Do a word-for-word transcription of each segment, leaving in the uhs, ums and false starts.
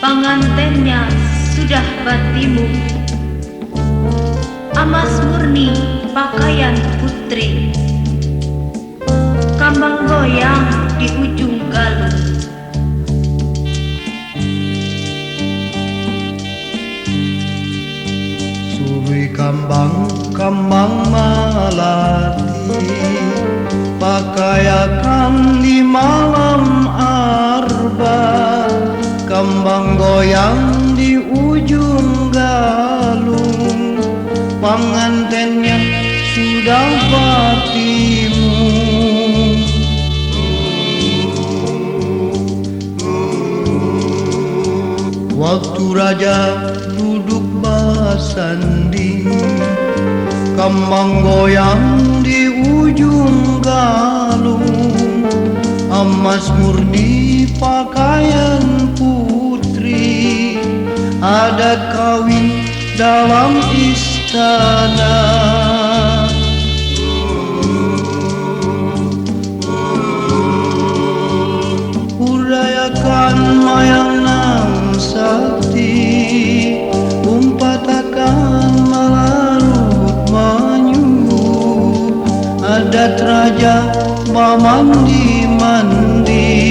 Pengantennya sudah bertimu, emas murni pakaian putri, kambang goyang di ujung galung. Surui kambang-kambang malati, pakaiakan di malam arba, kambang goyang di ujung galung, pengantennya sudah bertimu. Waktu raja duduk bersanding, kambang goyang di ujung galung, emas murni pakaian putri, adat kawin dalam istana. Budayakan mayang nang sakti, umpatakan malarut manyu, adat raja mamandi-mandi.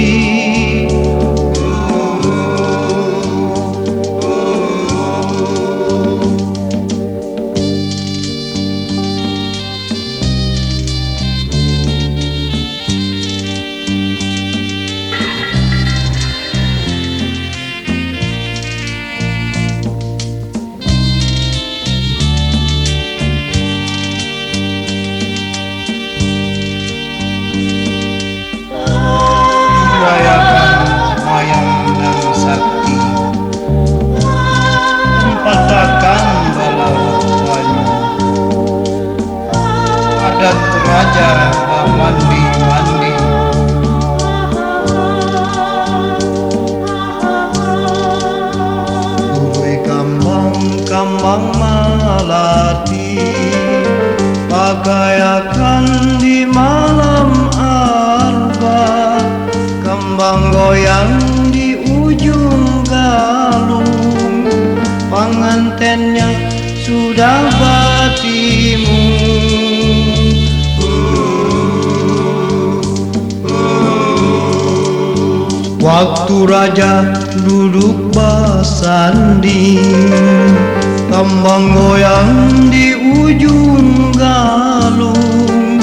Budayakan mayang nang sakti, umpatakan bala banyu, adat raja mamandi-mandi. Urui kambang-kambang malati, pakaiakan di malam arba, kambang goyang di ujung galung, pengantennya sudah bertimu. Waktu raja duduk bersanding, kambang goyang di ujung galung,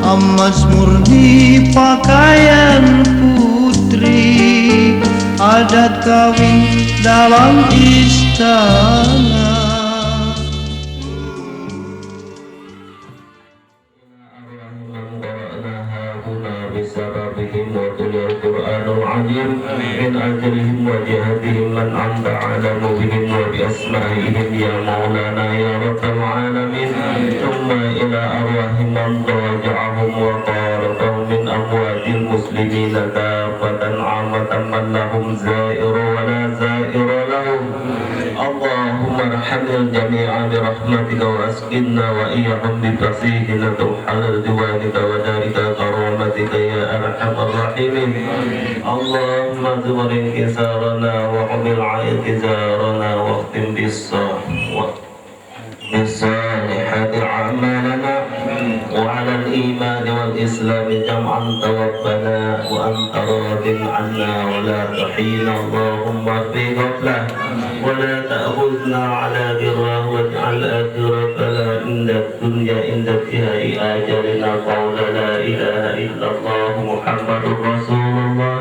emas murni pakaian putri, adat kawin dalam istana. إلى أرواح من قرأنا هاهنا بسببهم وتلي القرآن العظيم من أجلهم وجهتهم من أنت أعلم بهم وبأسمائهم يا مولانا يا رب العالمين. ثم إلى أرواح من ضاجعهم وقاربهم من أموات المسلمين كافة عامة من لهم زائر ولا زائر لهم. اللهم ارحم الجميع برحمتك وأسكننا وإياهم بفسيح نفسك على رضوانك ودارك كرامتك يا أرحم الراحمين. اللهم اجبر انكسارنا وحمل اعتذارنا واختم بالص-، بالصالحات أعمالنا وعلى الإيمان والإسلام جمعا توفنا وأنت راض عنا ولا تحينا. اللهم في غفلة ولا تأخذنا على غرة واجعل آخر كلامنا عند الدنيا عند انتهاء أجلنا قول لا إله إلا الله محمد رسول الله.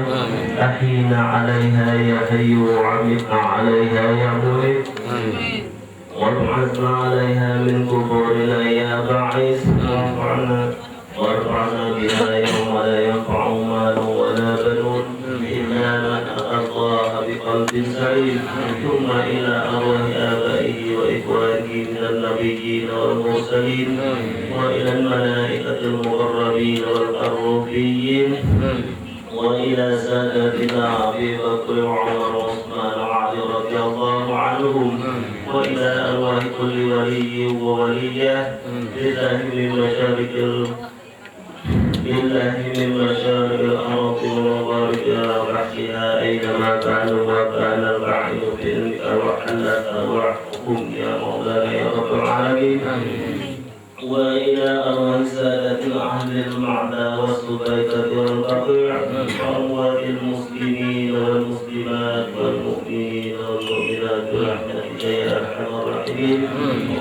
أحينا عليها يا حي وأمتنا عليها يا مميت. وابعثنا عليها من قبورنا يا باعث. وارفعنا وارفعنا بها يوم لا ينفع مال ولا بنون إلا من أتى الله بقلب سليم. ثم إلى أرواح آبائه وإخوانه من النبيين والمرسلين وإلى الملائكة المقربين والقربين وإلى ساداتنا أبي بكر وعمر وعثمان وعلي رضي الله عنهم وإلى أرواح كل ولي وولية لله من مشارق ال-، لله من مشارق الأرض ومغاربها وبحرها أينما كانوا وكان البحر العالمين. وإلى أرواح سادتنا أهل المعدة والسبيطة والقطيع، وأموات المسلمين والمسلمات والمؤمنين والمؤمنات برحمتك يا أرحم الراحمين.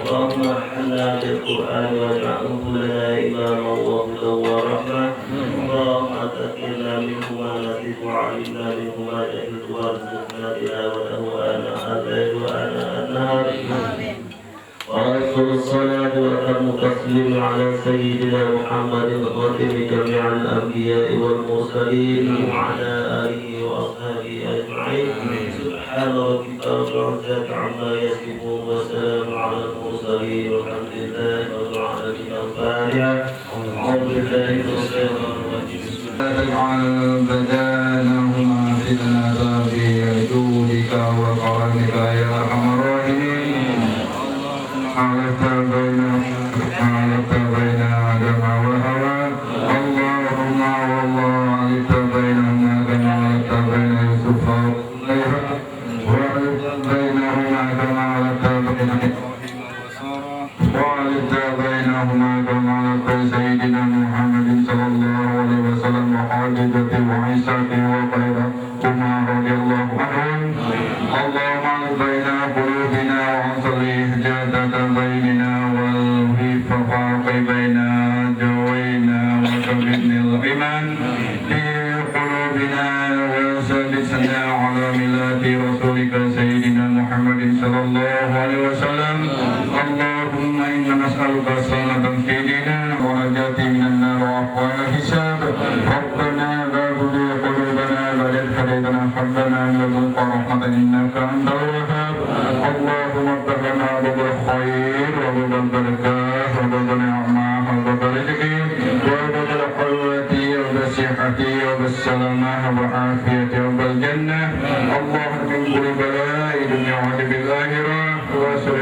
اللهم ارحمنا بالقرآن واجعله لنا إماما وهدى ورحمة. اللهم ذكرنا منه ما نسيت وعلمنا منه ما جهلت وارزقنا تلاوته آناء الليل وآناء النهار. وأفضل الصلاة وأتم التسليم على سيدنا محمد خاتم جميع الأنبياء والمرسلين وعلى آله وأصحابه أجمعين. سبحان ربك رب العزة عما يصفون وسلام على المرسلين والحمد لله رب العالمين. الفاتحة. أعوذ بالله من الشيطان الرجيم. بسم الله. تجعل بدانهما في العذاب لجودك وكرمك يا أرحم الراحمين. علقت بين، علقت بين آدم وحواء. اللهم والله علقت بينهما كما علقت بين يوسف وزليخا. وعلقت بينهما كما علقت بين إبراهيم وسارة. وعلقت بينهما كما علقت سيدنا محمد صلى الله عليه وسلم وخديجة وعائشة وغيرهما رضي الله عنهم. اللهم ألف بين قلوبنا وأصلح ذات بيننا وألف فرق بين أخوينا وثبت الإيمان في قلوبنا وثبتنا على ملة رسولك سيدنا محمد صلى الله عليه وسلم. اللهم إنا نسألك السلامة في ديننا ونجاة من النار وعفو عن الحساب. ربنا لا تزغ قلوبنا بعد إذ هديتنا وهب لنا من لدنك رحمة إنك أنت الوهاب. اللهم افتح لنا أبواب الخير وأبواب البركة وأبواب النعمة وأبواب الرزق وأبواب القوة وأبواب الصحة وأبواب السلامة وأبواب العافية وأبواب الجنة. اللهم من كل بلاء الدنيا وعذاب الآخرة وأسر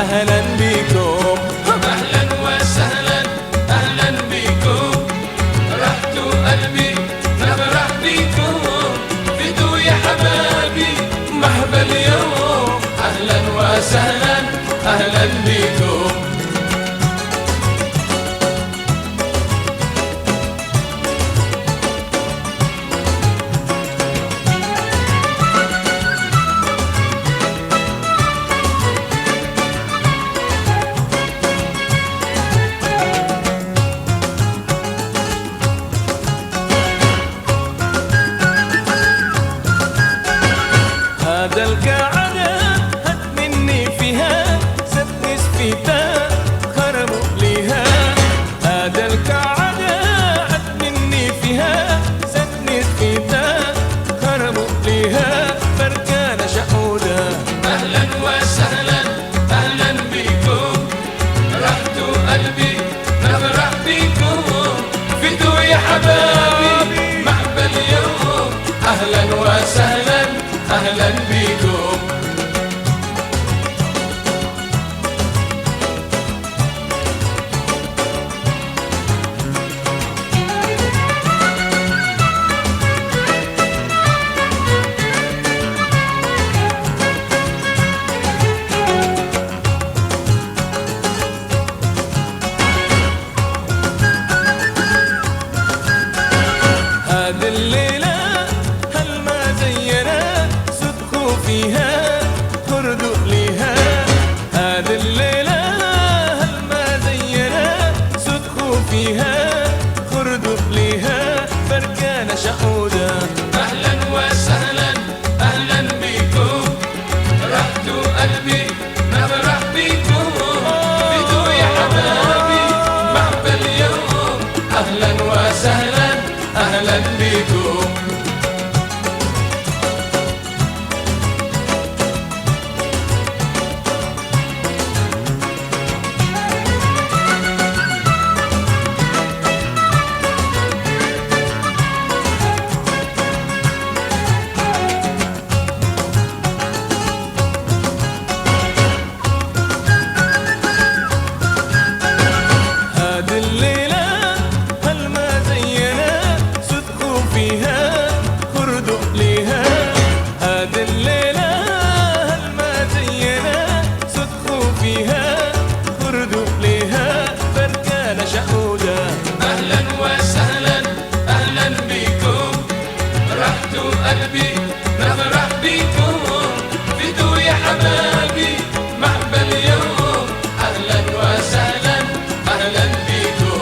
أهلا بيكم. أهلا وسهلا، أهلا بيكم. رحتوا قلبي نفرح بيكم. فدوا يا حبابي محبا اليوم. أهلا وسهلا، أهلا بيكم. هذا القعدة هات مني فيها، ست نسفيتا خرموا ليها. هذا القعدة عد مني فيها، ست نسفيتا خرموا ليها، بركان شعودا. أهلا وسهلا، أهلا بكم، رحتوا قلبي نفرح بكم، فدوا يا حبابي محبا اليوم. أهلا وسهلا، أهلا بكم. هذه الليلة هل ما زينا صدق فيها خردق لها. هذه الليلة هل ما زينا صدق فيها خردق لها، بركان شعودا. أهلا وسهلا، أهلا بكم، رحتوا قلبي نفرح بكم، فدوا يا حبابي محبا اليوم. أهلا وسهلا، أهلا بكم. هذه الليلة هل ما زينا صدق فيها خردق لها. هذه الليلة هل ما زينا صدق فيها خردق لها، بركان شعودا. أهلا وسهلا، أهلا بكم، رحتوا قلبي نفرح بكم، فدوا يا حبابي محبا اليوم. أهلا وسهلا، أهلا بكم.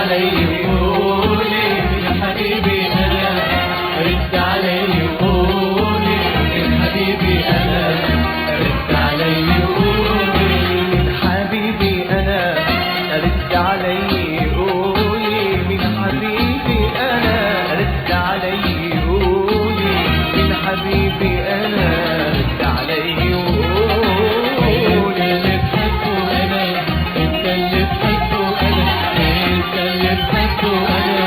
علي، قولي يا حبيبي أنا، رد علي، قولي يا حبيبي أنا، رد علي، قولي من حبيبي أنا، رد علي، قولي من حبيبي أنا، رد علي، قولي من حبيبي أنا، رد علي، قولي. انت اللي بحبه انا، انت اللي بحبه انا، انت اللي بحبه انا،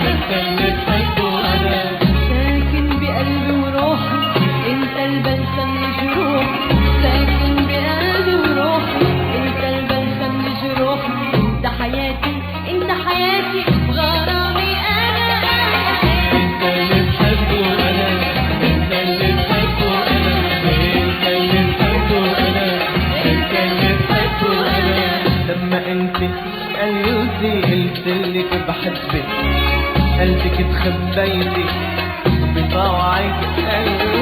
انت اللي بحبه انا. ساكن بقلبي وروحي، انت البلسم لجروحي. ساكن بقلبي وروحي، انت البلسم لجروحي. انت حياتي، انت حياتي، غرامي انا، انا، انا. انت اللي بحبه انا، انت اللي بحبه انا، انت اللي بحبه انا، انت اللي بحبه انا. لما انت سألتي قلت لك بحبك، قلبك اتخبيتي بطوعك قلبي.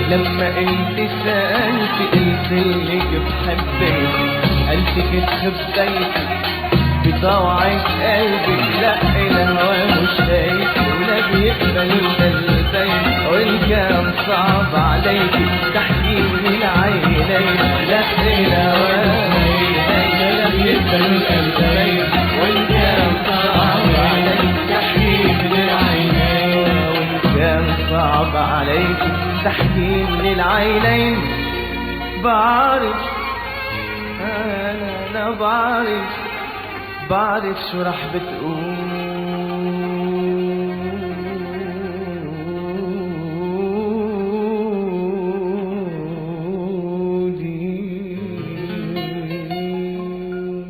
لما انت سألتي قلت لك بحبك، قلبك اتخبيتي بطوعك قلبي. لا، الهوى مش شايف ولا بيقبل الغلبان، وان كان صعب عليك تحكي من عيني. لا، الهوى مش شايف ولا بيقبل الغلبان، وان كان صعب عليك تحكي من عيني، وان كان صعب عليك تحكي من العينين. بعرف، انا، انا بعرف، بعرف شو رح بتقولي.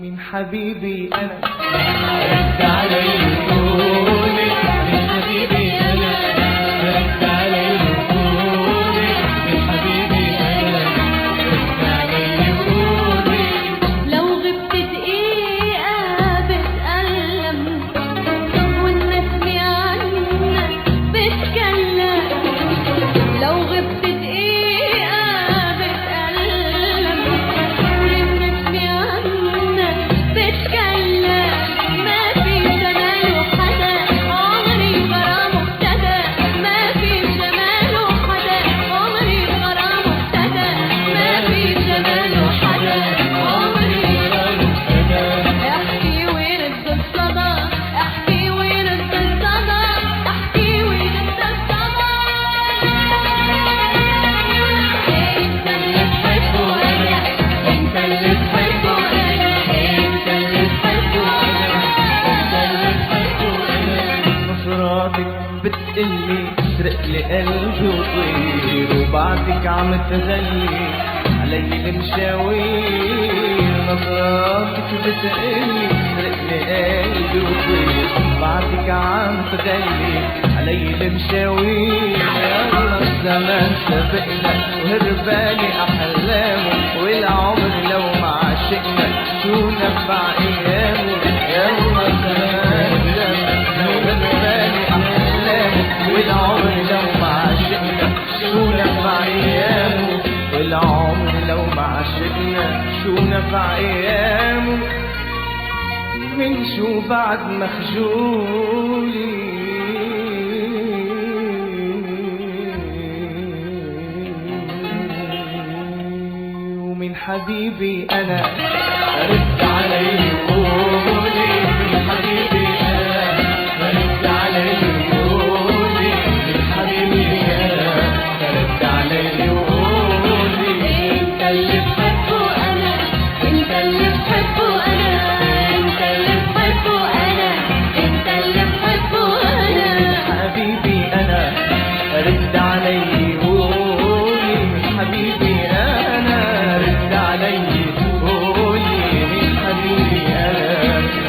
من حبيبي أنا، رد علي قولي. من حبيبي أنا، رد علي قولي. من حبيبي أنا، رد علي قولي. لو غبت دقيقة بتألم، والناس عني بتكلم. لو غبت دقيقة بتألم، والناس عني بتكلم. ما في زمانه حدا، عمري غرامه ابتدى. ما في زمانه حدا، عمري غرامه ابتدى. ما في زمانه حدا، عمري غرامه ابتدى. احكي وين الصدى، احكي وين الصدى، احكي وين الصدى. انت اللي تحبه انا، انت اللي تحبه انا، انت اللي تحبه انا، انت اللي تحبه انا. نظراتك بتقلي سرق لي قلبي وطير، وبعدك عم تغلي علي المشاوير. نظراتك بتقلي سرق لي قلبي وطير، وبعدك عم تغلي علي المشاوير. يلا الزمان سبقنا وهربالي أحلامه، والعمر لو ما عشقنا شو نفع أيامه؟ يلا الزمان سبقنا وهربالي أحلامه، والعمر لو ما عشقنا شو نفع أيامه؟ والعمر لو ما عشقنا شو نفع أيامه؟ من شو بعد مخجولي؟ ومن حبيبي أنا، رد علي قولي، من حبيبي أنا، رد علي قولي، من حبيبي أنا، رد علي قولي. انت اللي بحبه انا، انت اللي بحبه انا، انت اللي بحبه انا، انت اللي بحبه انا. حبيبي انا، رد علي قولي، حبيبي انا، رد علي قولي، حبيبي انا.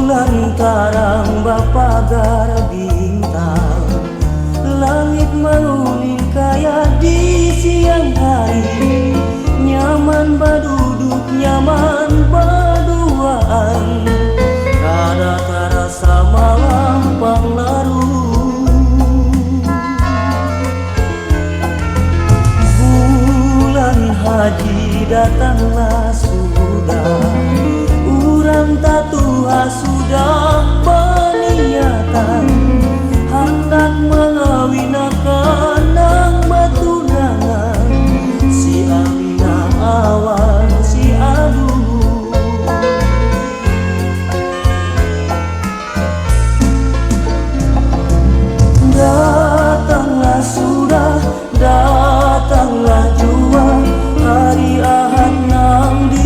Bulan tarang bapagar bintang, langit mauling kaya di siang hari. Nyaman baduduk, nyaman baduaan, kada tarasa malam panglarung. Bulan haji datanglah sudah, urang tatuha sudah berniatan, hendak mengawinkan nang bertunangan, si Aminah awan si Aduh. Datanglah sudah, datanglah jua hari Ahad nang di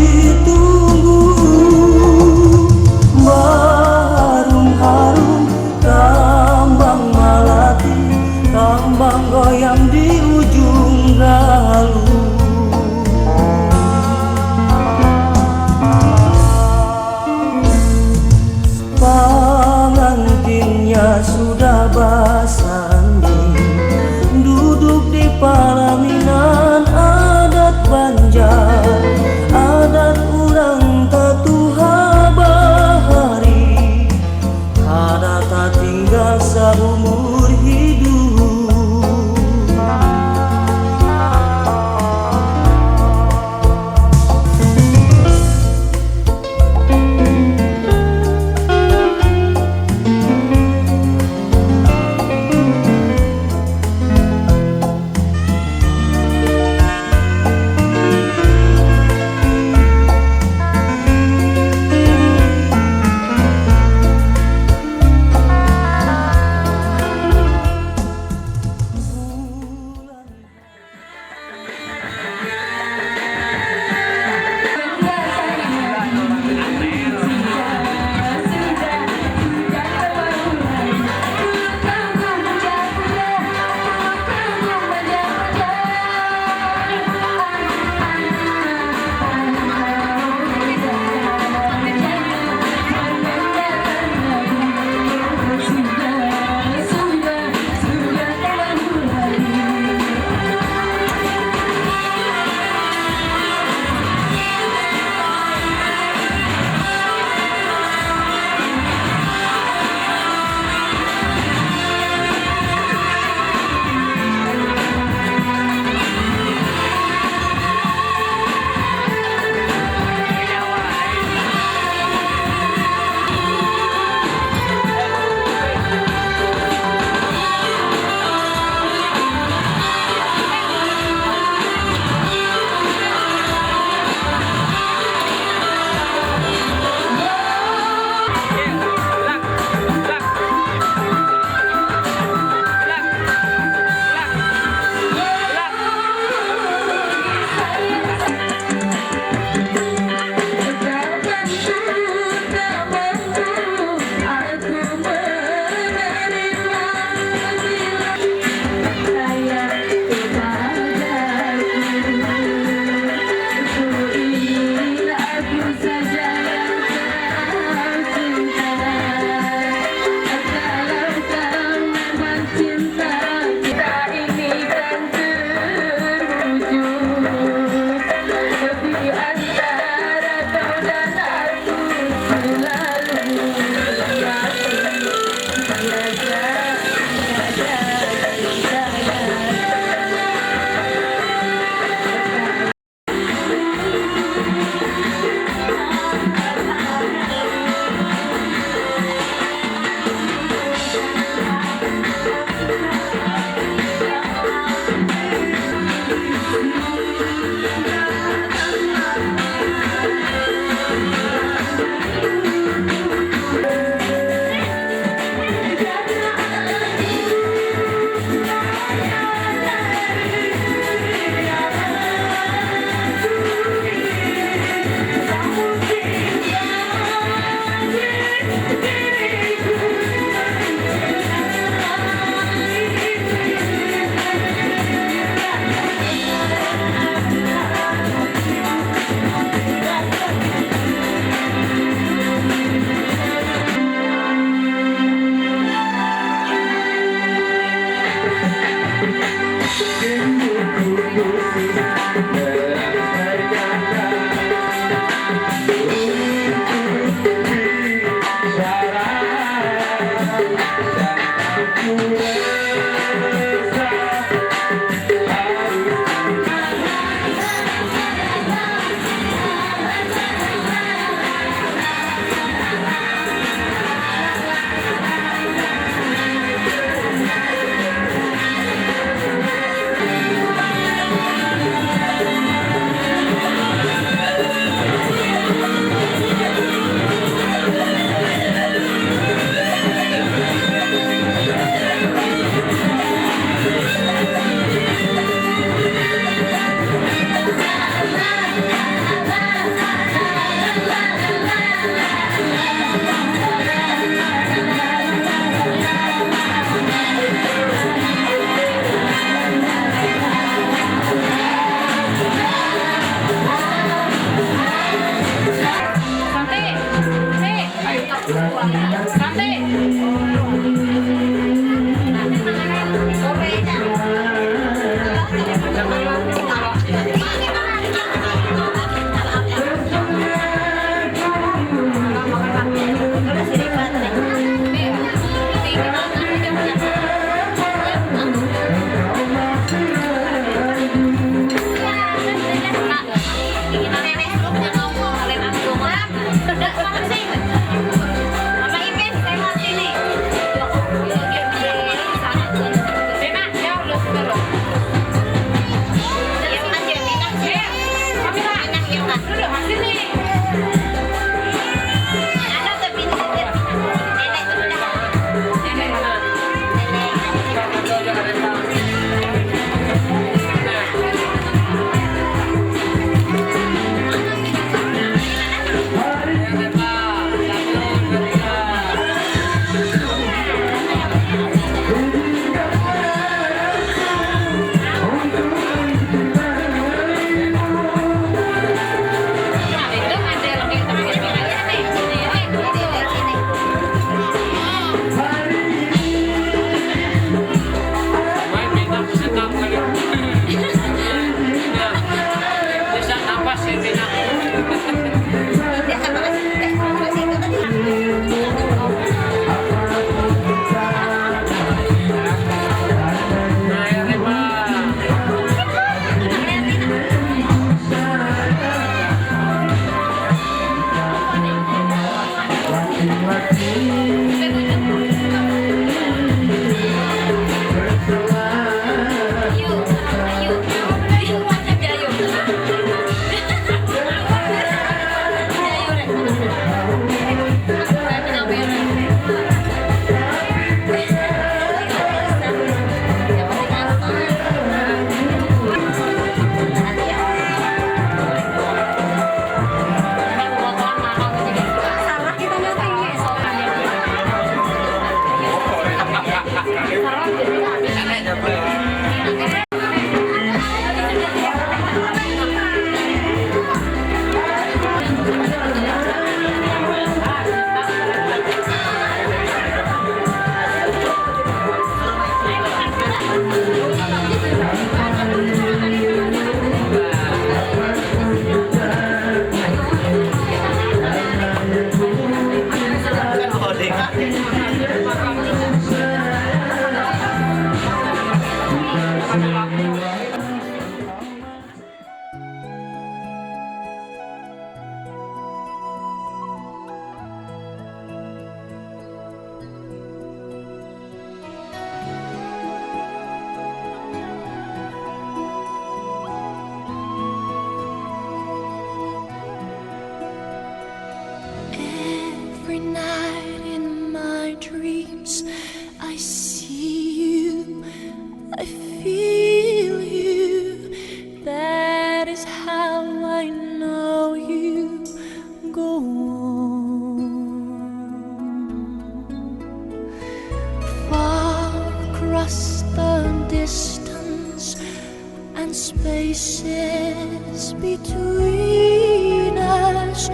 Distance between us,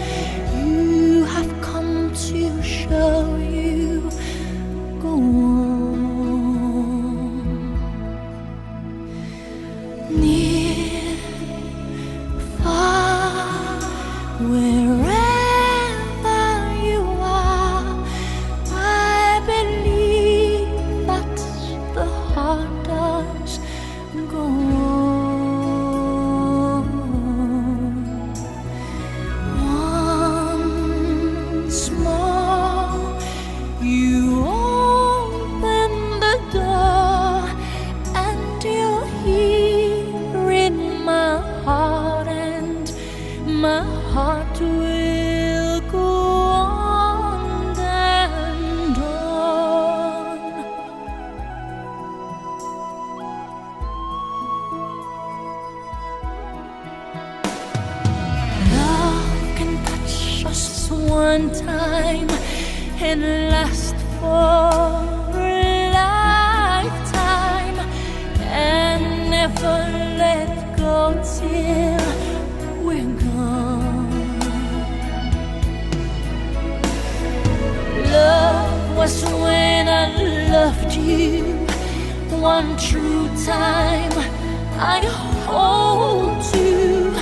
you have come to show you. Go on. Near, far, wherever you are, I believe that the heart does go on. Once more, you open the door, and you're here in my heart, and my heart will go on and on. Love can touch us one time and last for a lifetime and never let go till we're gone. Love was when I loved you one true time. I hold you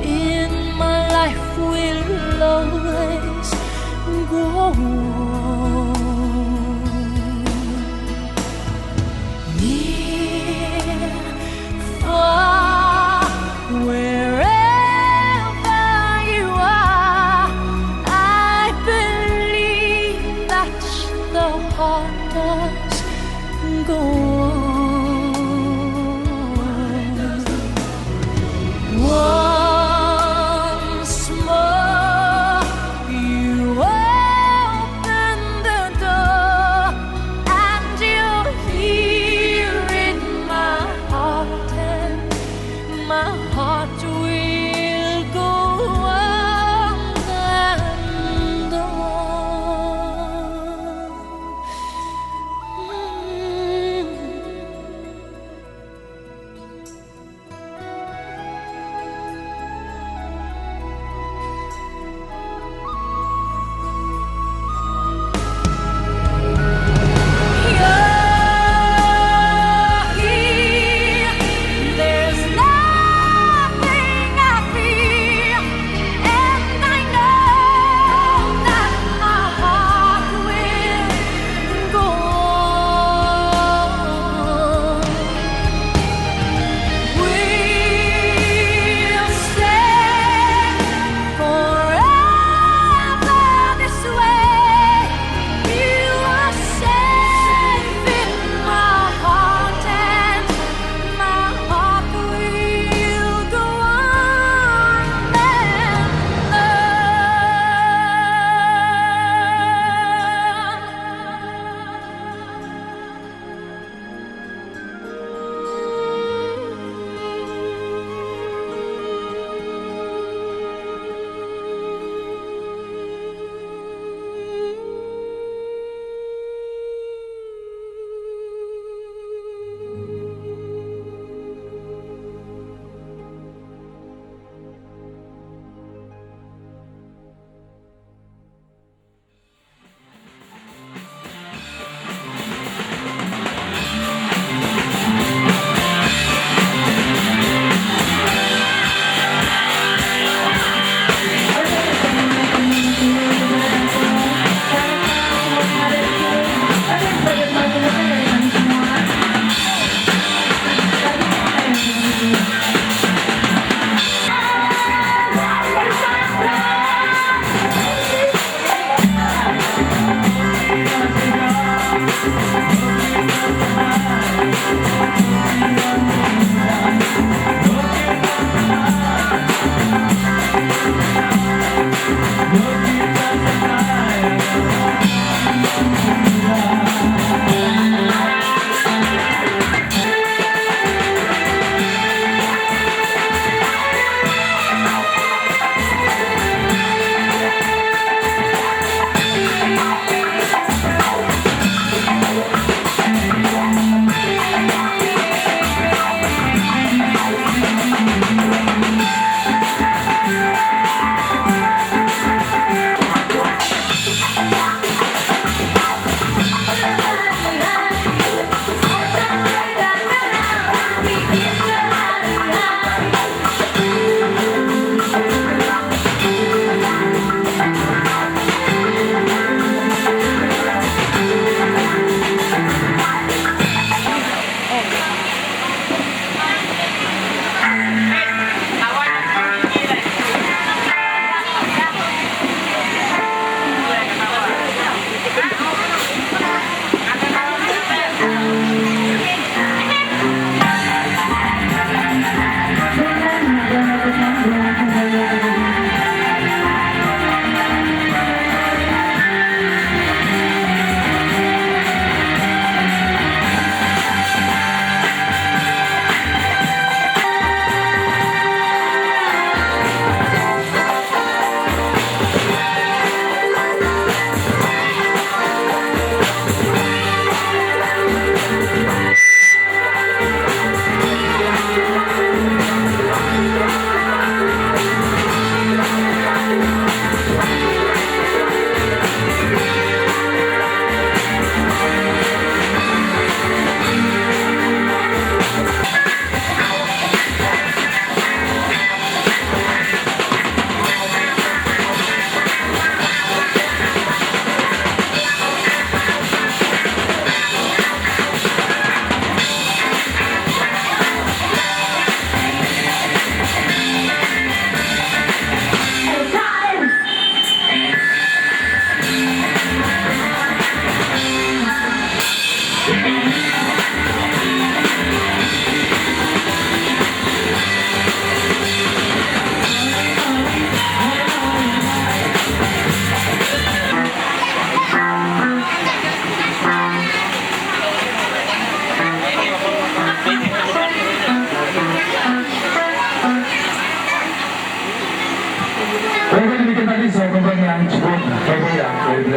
in my life will always go on. Near, far, wherever you are, I believe that the heart does go on. Once more, you open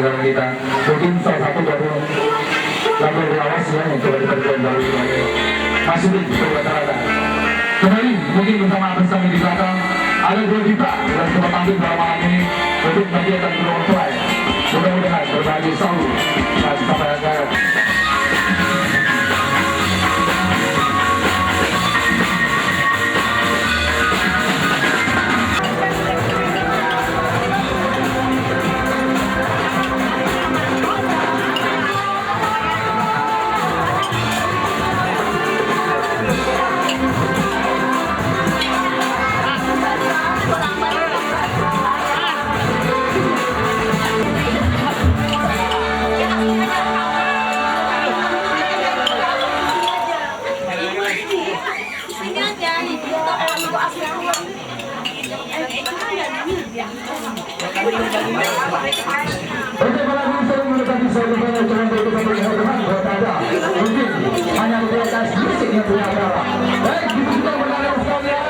Kita mungkin salah satu dari lagu yang lawas ya yang coba diperjuangkan dari Mas Udin, coba terada. Kembali mungkin bersama bersama di belakang ada dua juta yang coba tampil pada malam ini untuk bagian dan penumpang. Mudah-mudahan berbahagia selalu dan sampai akhir. Oke, para pemirsa yang menonton di sana, jangan lupa untuk melihat teman buat Anda. Mungkin hanya terbatas musik yang punya acara. Baik, itu sudah berlalu sekalian.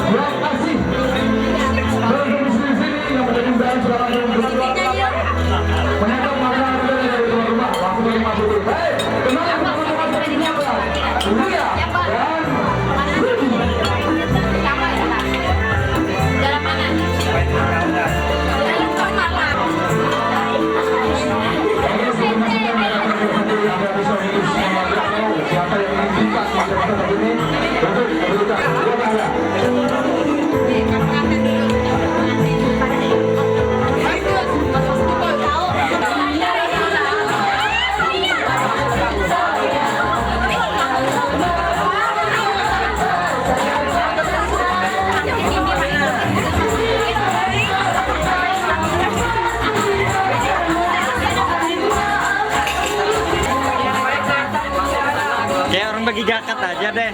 Terima kasih. Terima kasih. Yang menjadi undangan sudah langsung berangkat. Menyantap makanan kita dari tuan rumah, langsung menikmati. Hei, kenalin, teman-teman, Surya dan Rudi. Oke, sebelum masuk ke dalam, ada bisa untuk siapa yang ingin pintas masuk ke tempat ini, untuk memberikan dua kali. Kayak orang bagi zakat aja deh.